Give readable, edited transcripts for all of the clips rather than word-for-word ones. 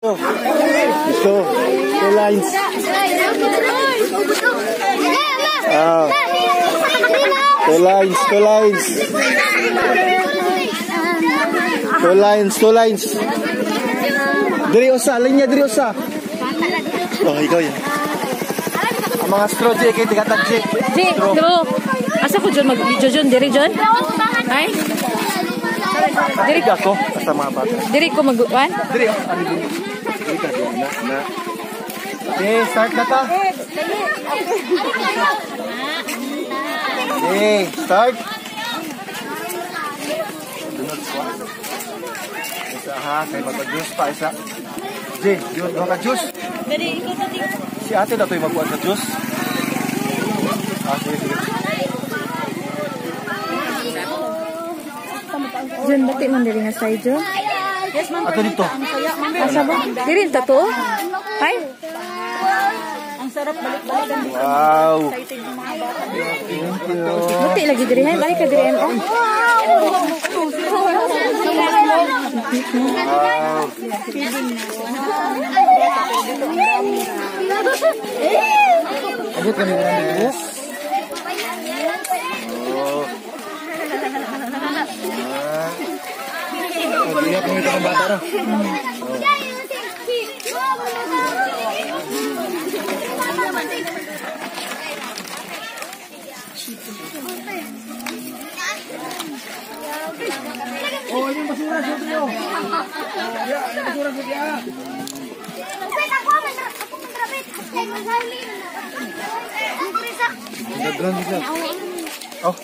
Let's go. Two lines. Ah. Two lines, two lines. Two lines, two lines. Diri usa, linya diri usa. Oh, ikaw yan. Ang mga straw, G, kay tigatag, G. G, go. Asa ko dyan mag-video dyan? Diri dyan? Ay? Diri ka ko, basta mga bata. Diri ko mag-uan? Diri, oh. Ano diri? Diri ka, diri na, na. Okay, start na ta. Okay, start. Dunod ko. Isa ha, kay mag-juice pa isa. G, yun, ka juice. Si ate na to'y magkuhan sa juice. Ah, sige, sige. Diyan, bati man diri nga side dyan. Ato dito. Asa ba? Diri ta to? Ay? Ang sarap balik-balikan dito. Wow. Excited ng mga bata. Thank you. Bati lagi diri hay. Balik ka diri mo. Wow. Abot kami ng juice. Oh. Ah. Oh, diha kami itong bata no. Oh, ini basura sa trio. Ya, ini basura sa dia. Daghan sila. Oh.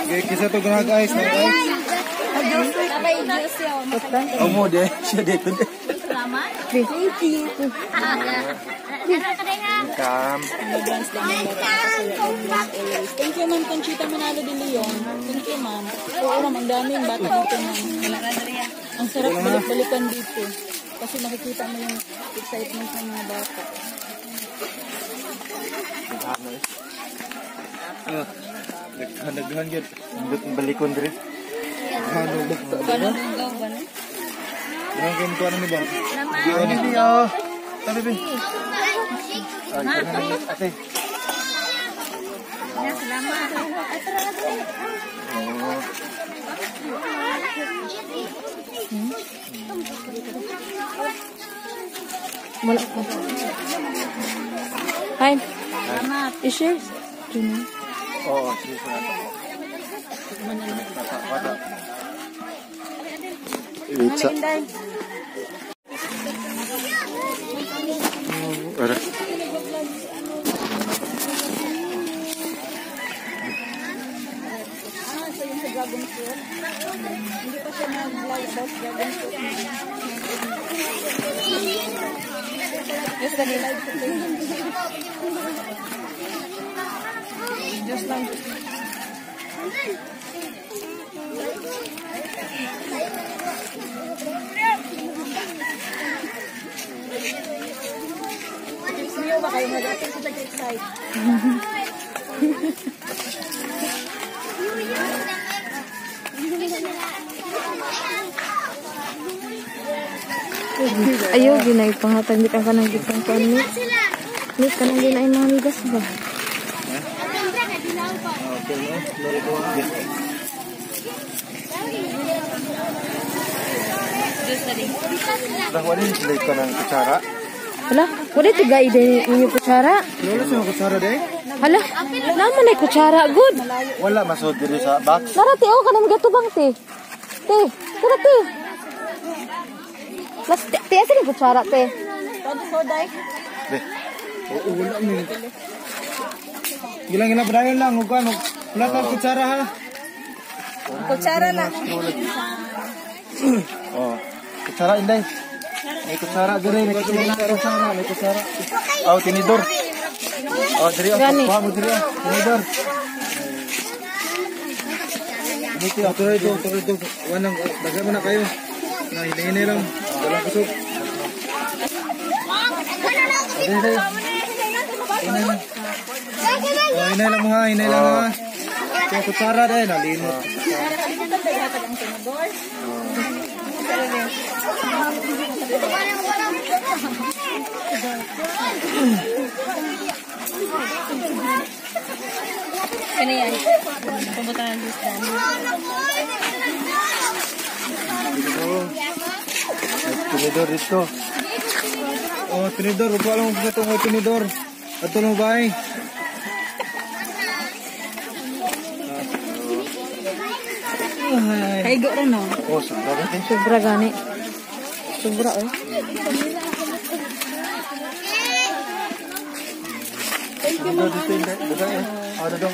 Kisa to ganag ice, na ice. Oh mo de, siya dito. Thank you. Welcome. Thank you, Ma'am Conchita Manalo de Leon. Thank you, Ma'am. Oo, Ma'am, ang daming bata dito, Ma'am. Ang sarap balik-balikan dito. Kasi makikita mo yung excitement ng mga bata. Daghan-daghan gyud. Indot balikon diri. Ano ba? Daghan ko ano ni ba? Di ni oh. Tabi bi. Ay, ate. Salamat. Oh. Wala ko. Hi. Salamat. I-share. Oo, sige sa nato. Bata. Wait sa. Ara. Ah, so yung sa dragon fruit. Hindi pa siya nag-live about dragon fruit. Yes, dali live sa Facebook. Just lang. Niyo ba kayo mag-atin sa tag-excite? Ayaw, ginay panghatag ni kang kanang gitang kuan ni. Ni kanang ginay mga migas ba? Okay, no? Lori ko. Wala sila ka ng kutsara. Hala, wala ito gay din ninyo kutsara. Wala sila kutsara day. Hala, naman ay kutsara good. Wala masud diri sa box. Nara te, oh kanang gatubang te. Te, tara te. Mas te, te asa ni kutsara te. De. Oo, wala ni. Gilang-gilang padayon lang ug ano. Wala ka kutsara ha. Kutsara na. Oh, kutsara inday. May kutsara diri, may kutsara, may kutsara. Oh, tinidor. Oh, diri oh, kuha mo diri oh, tinidor. Dito, tuloy do, tuloy do. Wanang daghan mo na kayo. Na hinay lang. Wala kusog. Dili. Hinay. Oh, hinay lang mo ha, hinay lang ha. Kaya kutsara dahil, nalinot. Kani yan. Pambutangan juice na. Tinidor dito. Oh, tinidor. Huwag ko alam kung itong tinidor. Ato mo ba eh? Kaigo rin no? Oh, sobra gani. Sobra gani. Sobra eh. Tinidor dito yung daga eh. Ano daw?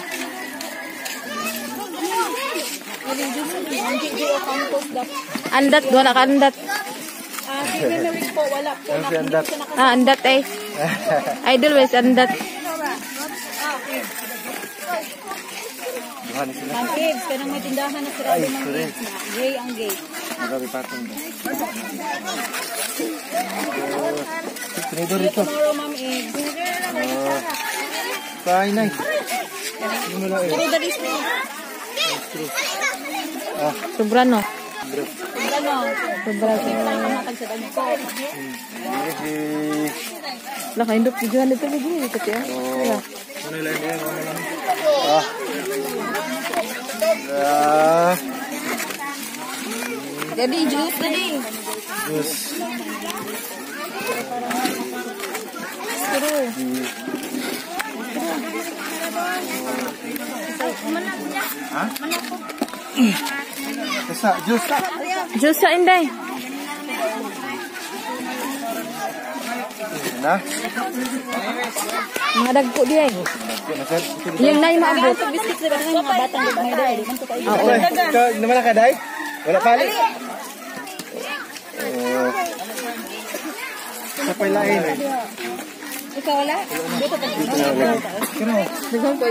Andat, wala ka andat. Si Memory po, wala po. Ano si andat? Ah, andat eh. Idol wes andat. Duha ni sila. Ma'am Ibs, kanang may tindahan na sirado Ay, Ma'am sorry. Ibs na. Gay ang gate. Magabi patong ba? Tinidor dito. Tomorrow, Ma'am Ibs. Bye, night. Ano mo lang eh. Pero dali siya. Ah, Sobra no. bro. Ano? Sobra. Tayo sa dagko. Sige. Lah kaindot videohan dito video dito tiya. Oh. Ano lang yan? Ano lang? Ah. Ah. Daddy, juice daddy. Juice. True. Ha? Isa, juice. Juice sa inday. Na? Mga dagko di ay. Yung nay maabot. Biscuit sa mga batang gagmay dahil. Di man to kayo. Oo. Ikaw, naman na ka, Day? Wala pali? Oh. Sa pailain. Ikaw wala? Dito pa.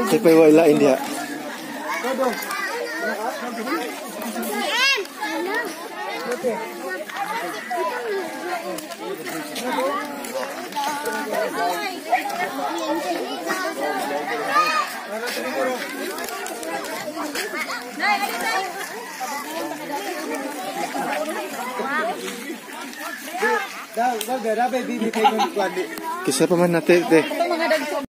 Sa pailain diha. Kisa pa man natin, te. Ito mga dagko.